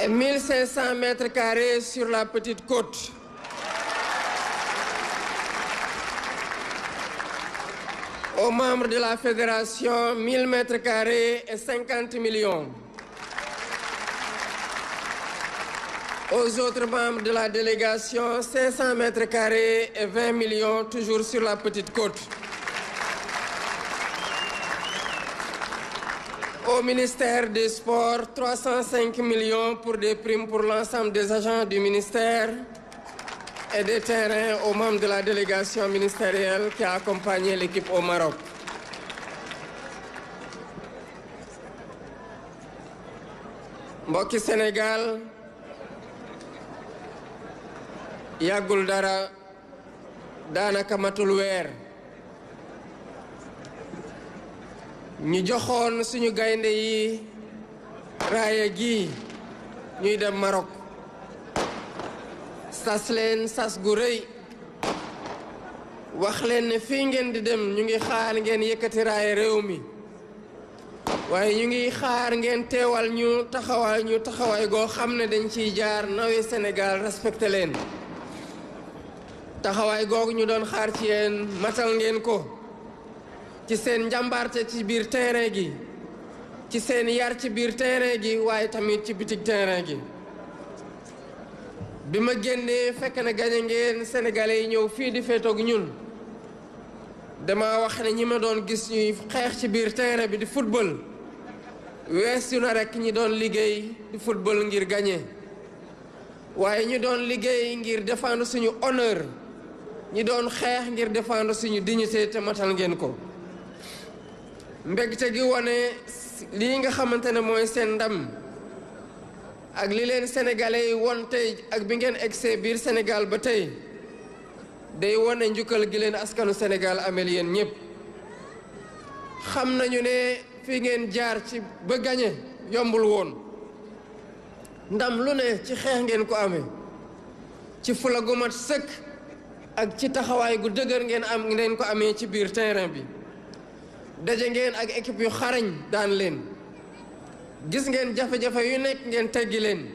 et 1500 mètres carrés sur la Petite Côte. Aux membres de la fédération, 1000 mètres carrés et 50 millions. Aux autres membres de la délégation, 500 mètres carrés et 20 millions, toujours sur la Petite Côte. Au ministère des Sports, 305 millions pour des primes pour l'ensemble des agents du ministère et des terrains aux membres de la délégation ministérielle qui a accompagné l'équipe au Maroc. Mbokki Sénégal, yàggul dara daanaka matul weer ñu joxoon suñu gaynde yi raaya gi ñuy dem Maroc sas leen sas gu rëy wax leen ne fii ngeen di dem ñu ngi xaar ngeen yëkkati raaya réew mi waaye ñu ngi xaar ngeen teewal ñu taxawaay goo xam ne dañ ciy jaar nawe Sénégal respecté leen taxawaay googu ñu doon xaar ci yéen matal ngeen ko ci seen njàmbaarte ci biir terrain gi ci seen yar ci biir terrain gi waaye tamit ci bitig terrain gi bi ma génnee fekk na gañe ngeen sénégalais yi ñëw fii di feetoog ñun dama wax ne ñi ma doon gis ñuy xeex ci biir terrain bi di football weesu na rek ñi doon liggéey di football ngir gañe waaye ñu doon liggéey ngir défendre suñu honneur ñi doon xeex ngir défendre suñu dignité te matal ngeen ko mbégte gi wone lii nga xamante ne mooy seen ndam ak li leen sénégalais yi won tey ak bi ngeen egsee biir Sénégal ba tey day wone njukkal gi leen askanu Sénégal amel yéen ñëpp xam nañu ne fi ngeen jaar ci ba gañe yombul woon ndam lu ne ci xeex ngeen ko amee ci fula gu mat sëkk ak ci taxawaay gu dëgër ngeen ko amee ci biir terrain bi daje ngeen ak équipe yu xarañ daan leen gis ngeen jafe-jafe yu nekk ngeen teggi leen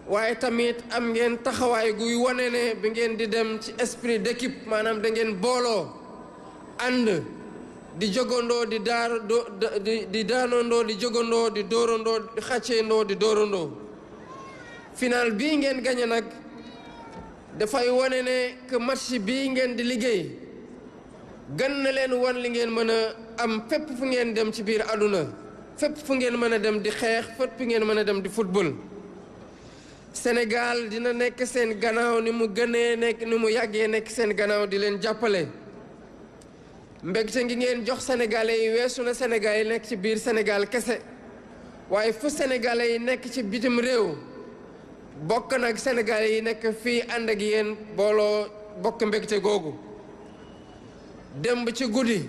waaye tamit am ngeen taxawaay guy wane ne bi ngeen di dem ci esprit d'équipe maanaam da ngeen booloo ànd di jogandoo di daanandoo di jogandoo di dóorandoo di xàcceendoo di dóorandoo final bii ngeen gañe nag dafay wane ne que match bii ngeen di liggéey gën na leen wan li ngeen mën a am fépp fu ngeen dem ci biir àdduna fépp fu ngeen mën a dem di xeex fépp fu ngeen mën a dem di football Sénégal dina nekk seen gannaaw ni mu gënee nekk ni mu yàggee nekk seen gannaaw di leen jàppale mbégte ngi ngeen jox sénégalais yi weesu na sénégalais yi nekk ci biir Sénégal kese waaye fu sénégalais yi nekk ci bitim réew bokk nag sénégalais yi nekk fii ànd ak yéen booloo bokk mbégte googu démb ci guddi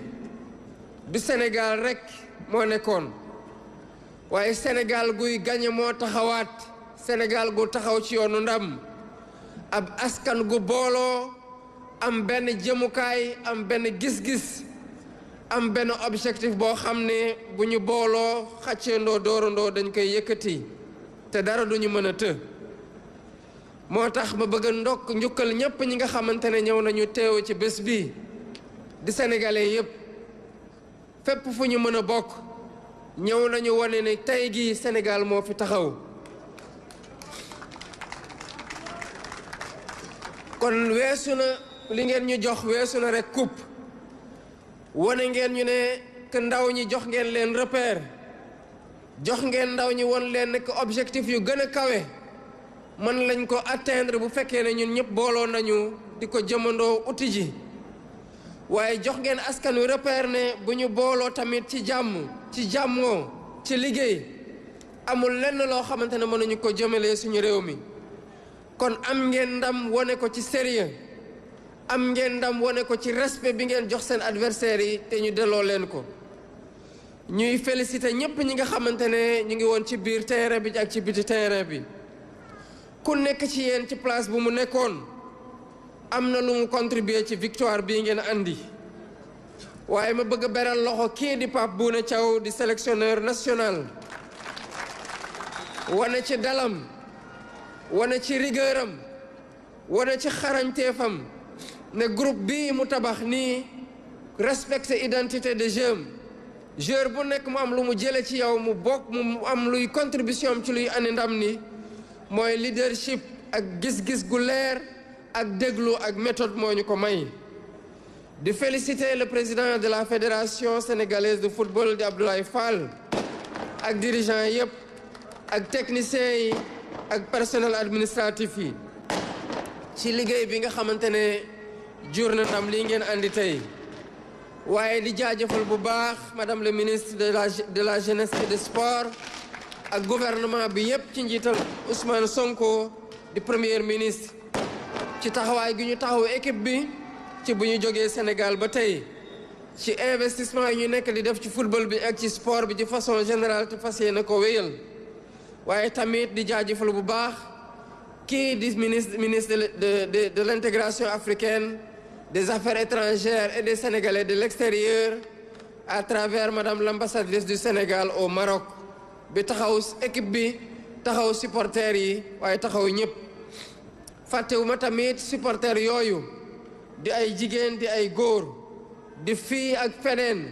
du Sénégal rekk moo nekkoon waaye Sénégal guy gañe moo taxawaat Sénégal gu taxaw ci yoonu ndam ab askan gu booloo am benn jëmukaay am benn gis-gis am benn objectif boo xam ne bu ñu booloo xàcceendoo doorandoo dañ koy yëkkati te dara duñu mën a të moo tax ma bëgg a njukkal ñépp ñi nga xamante ne ñëw nañu teew ci bés bi di sénégalais yépp fépp fu ñu mën a bokk ñëw nañu wane ne tey gi Sénégal moo fi taxaw kon weesu na li ngeen ñu jox weesu na rek coupe wane ngeen ñu ne que ndaw ñi jox ngeen leen repère jox ngeen ndaw ñi won leen ne que objectif yu gën a kawe mën lañ ko atteindre bu fekkee ne ñun ñëpp booloo nañu di ko jëmandoo uti ji waaye jox ngeen askan wi repère ne bu ñu booloo tamit ci jàmm ci jàmmoo ci liggéey amul lenn loo xamante ne mënuñu ko jëmalee suñu réew mi kon am ngeen ndam wane ko ci sérieux am ngeen ndam wane ko ci respect bi ngeen jox seen adversaires yi te ñu delloo leen ko ñuy féliciter ñëpp ñi nga xamante ne ñu ngi woon ci biir terrain bi ak ci biti terrain bi ku nekk ci yéen ci place bu mu nekkoon am na lu mu contribuer ci victoire bii ngeen andi waaye ma bëgg a beral loxo kii di Pape Bouna Thiaw di sélectionneur national wane ci dalam wane ci rigueuram wane ci xarañteefam ne groupe bii mu tabax nii respecter identité de joueur bu nekk mu am lu mu jële ci yow mu bokk mu am luy contribution am ci luy andi ndam ni mooy leadership ak gis-gis gu leer ak déglu ak méthode moo ñu ko may di féliciter le président de la fédération sénégalaise de football di Abdoulaye Fall ak dirigeant yëpp ak techniciens yi ak personnel administratif yi ci liggéey bi nga xamante ne jur na ndam lii ngeen andi tey waaye di jaajëfal bu baax madame le ministre de la jeunesse et des sports ak gouvernement bi yépp ci njiital Ousmane Sonko di premier ministre ci taxawaay gi ñu taxaw équipe bi ci bu ñu jógee Sénégal ba tey ci investissement yi ñu nekk di def ci football bi ak ci sport bi ci façon générale te fas yéene ko wéyal waaye tamit di jaajëfal bu baax kii di ministre de l'intégration africaine des affaires étrangères et des Sénégalais de l'extérieur à travers madame l'ambassadrice du Sénégal au Maroc bi taxaw équipe bi taxaw supporters yi waaye taxaw ñëpp fàttewuma tamit supporters yooyu di ay jigéen di ay góor di fii ak feneen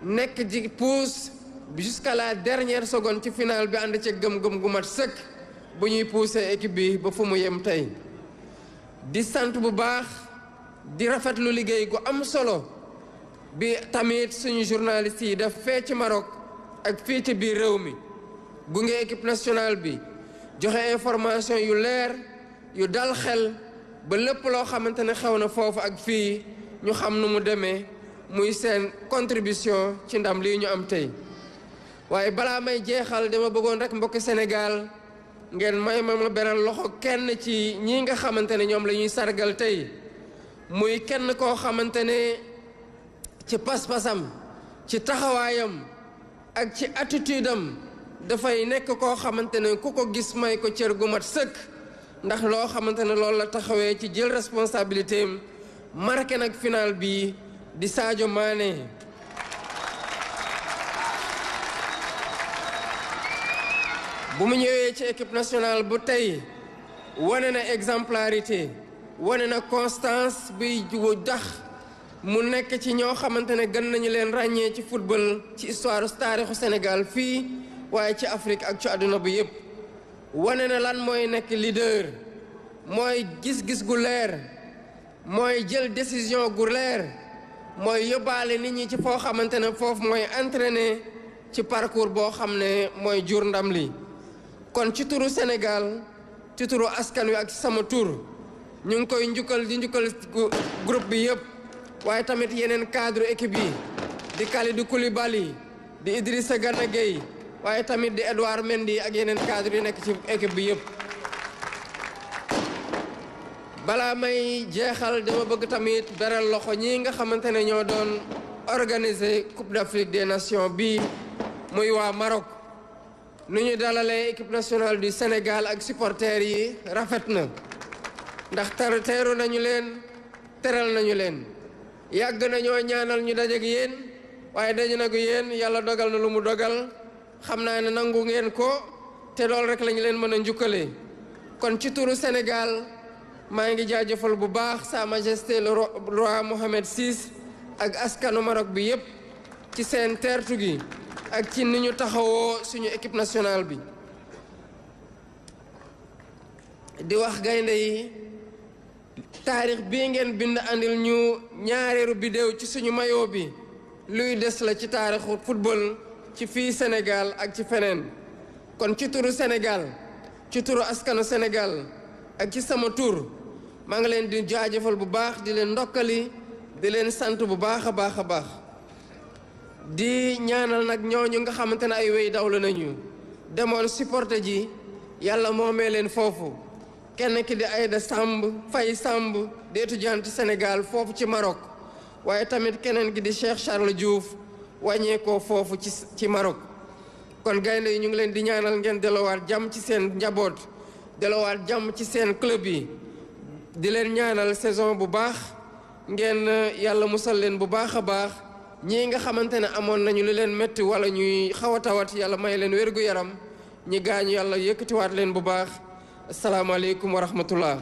nekk di pousse jusqu'à la dernière seconde ci finale bi ànd ci gëm-gëm gu mat sëkk bu ñuy pousser équipe bi ba fu mu yem tey di sant bu baax di rafetlu liggéey gu am solo bi tamit suñu journalistes yi def fee ci Maroc ak fii ci biir réew mi gunge équipe nationale bi joxe information yu leer yu dal xel ba lépp loo xamante ne xew na foofu ak fii ñu xam nu mu demee muy seen contribution ci ndam lii ñu am tey waaye balaa may jeexal dama bëggoon rek mbokki Sénégal ngeen may ma beral loxo kenn ci ñi nga xamante ne ñoom la ñuy sargal tey muy kenn koo xamante ne ci pas-pasam ci taxawaayam ak ci attitude am dafay nekk koo xamante ne ku ko gis may ko cër gu mat sëkk ndax loo xamante ne loolu la taxawee ci jël responsabilité am marqué nag final bi di Sadio Mané bu mu ñëwee ci équipe nationale bu tey wane na exemplarité wane na constance bi tax mu nekk ci ñoo xamante ne gën nañu leen ràññee ci football ci histoire taarixu Sénégal fii waaye ci Afrique ak ci àdduna bi yépp wane na lan mooy nekk leader mooy gis-gis gu leer mooy jël décision gu leer mooy yóbbaale nit ñi ci foo xamante ne foofu mooy entraîner ci parcours boo xam ne mooy jur ndam li kon ci turu Sénégal ci turu askan wi ak sama tur ñu ngi koy njukkal di njukkal groupe bi yëpp waaye tamit yeneen cadre équipe yi di Kalidou Koulibaly di Idrissa Gana Gueye waaye tamit di Edouard Mendy ak yeneen cadre yu nekk ci équipe bi yëpp balaa may jeexal dama bëgg tamit beral loxo ñi nga xamante ne ñoo doon organiser Coupe d'Afrique des Nations bi muy waa Maroc nu ñu dalalee équipe nationale du Sénégal ak supporters yi rafet na ndax teeru nañu leen teral nañu leen yàgg nañoo ñaanal ñu dajeek yéen waaye daje na ko yéen yàlla dogal na lu mu dogal xam naa ne nangu ngeen ko te loolu rek lañu leen mën a njukkalee kon ci turu Sénégal maa ngi jaajëfal bu baax Sa Majesté le roi Mohammed VI ak askanu Maroc bi yépp ci seen teertu gi ak ci ni ñu taxawoo suñu équipe nationale bi di wax gaynde yi taarix bii ngeen bind andil ñu ñaareelu bidéew ci suñu maillot bi luy des la ci taarixu football ci fii Sénégal ak ci feneen kon ci turu Sénégal ci turu askanu Sénégal ak ci sama tur maa ngi leen di jaajëfal bu baax di leen ndokkali di leen sant bu baax a baax a baax di ñaanal nag ñooñu nga xamante ne ay wéy dawla nañu demoon supporter ji yàlla moomee leen foofu kenn ki di Aïda Samb Faye Samb di étudiante Sénégal foofu ci Maroc waaye tamit keneen ki di Cheikh Charles Diouf wàññeekoo foofu ci Maroc kon gaynde yi ñu ngi leen di ñaanal ngeen delluwaat jàmm ci seen njaboot delluwaat jàmm ci seen club yi di leen ñaanal saison bu baax ngeen yàlla musal leen bu baax a baax ñii nga xamante ne amoon nañu lu leen métti wala ñuy xaw a tawat yàlla may leen wér-gu-yaram ñi gaañu yàlla yëkkatiwaat leen bu baax asalaamaaleykum wa rahmatullah